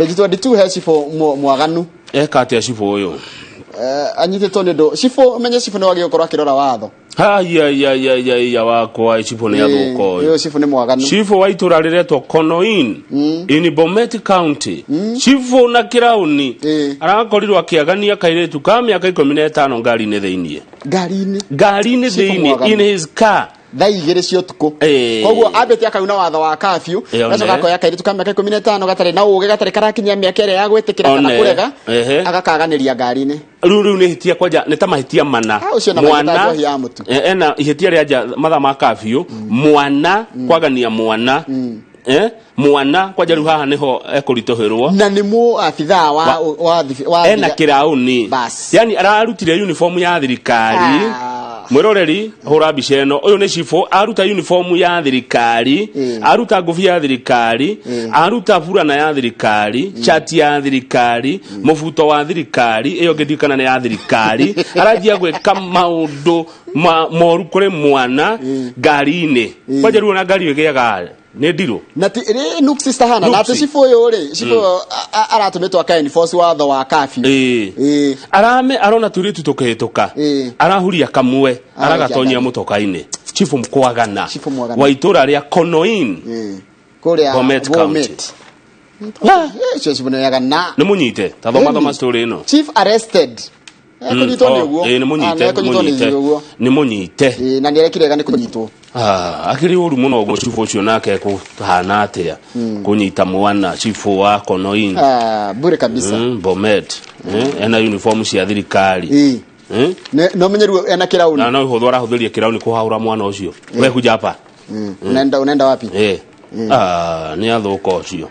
Page 22 he cibũ mwaganu. Eka atĩa cibũ ũyũ? Anyitĩtwo nĩ ũndũ cibũ, menye cibũ nĩ wagĩrĩirwo gũkorwo akĩrora watho. Hayayayaya, wakwa, cibũ nĩ athũka ũyũ. Ũyũ cibũ nĩ mwaganu. Cibũ wa itũra rĩretwo Konoin in Bomet County, cibũ na kĩrauni, arakorirwo akĩagania kairĩtu ka mĩaka 15 ngari-inĩ thĩiniĩ. Ngari-inĩ. Ngari-inĩ Cibũ thĩiniĩ mwaganu. in his car. Thaa 2 cia ũtukũ. Koguo ambĩte akauna watho wa kafyu. Gacoka akoya kairĩtu ka mĩaka 15 gatarĩ na ũgĩ, gatarĩ karakinyia mĩaka ĩrĩa ya gwĩtĩkĩra kana kũrega, agakaganĩria ngari-inĩ. Rĩu nĩ ihĩtia kwanja, nĩ ta mahĩtia mana. Ah, ũcio na maitũ njohi ya mũtu. Ena ihĩtia rĩa nja mathaa ma kafyu, mwana kwagania mwana, mwana kwanja rĩu haha nĩho ekũritũhĩrwo. Na nĩ mũ abithaa wa wa wa ena kĩraũni. Bas. Yani ararutire uniform ya thirikari. Mwĩroreri, hũra mbica ĩno. Ũyũ nĩ cibũ, aruta uniform ya thirikari, aruta ngũbia ya thirikari, aruta burana ya thirikari, chati ya thirikari, mũbuto wa thirikari, ĩyo ĩngĩ ndiũĩ kana nĩ ya thirikari. Aranjia gwĩka maũndũ moru kũrĩ mwana ngari-inĩ. Kwanja rĩu ona ngari ĩyo ĩgĩaga nĩ ndirũ. Na ti ĩ nuksi citahana na Nuksi. atĩ cibũ ũyũ rĩ, cibũ ũyũ aratũmĩtwo aka enforce watho wa kafyu. Arame arona tũirĩtu tũkĩhĩtũka, arahuria kamwe, aragatonya ngari. mũtoka-inĩ. Chifu mkwagana. Chifu mwagana. Wa itũra rĩa Konoin. Kũrĩa Bomet County. Bomet. Ũcio cibũ nĩ agana. Nĩ mũnyite, ta thoma thoma story ĩno. Chief arrested. Ekũnyitwo nĩ ũguo. Ĩĩ, nĩ mũnyite. Ah, nĩ ekũnyitwo nĩ mũnyite. ũguo. Nĩ mũnyite. Ĩĩ, na nĩ arekire wega nĩ kũnyitwo. Ah, akĩrĩ ũru mũno ũguo. Cibũ ũcio nake kũhana atĩa kũnyita mwana? Cibũ wa Konoin. Ah, bure kabisa. Bomet. Ena uniform cia thirikari. No menye rĩu ena kĩrauni. Na no hũthũ arahũthĩria kĩrauni kũhaũra mwana ũcio, we kuja hapa. Unaenda wapi? Ah, nĩ athũka ũcio.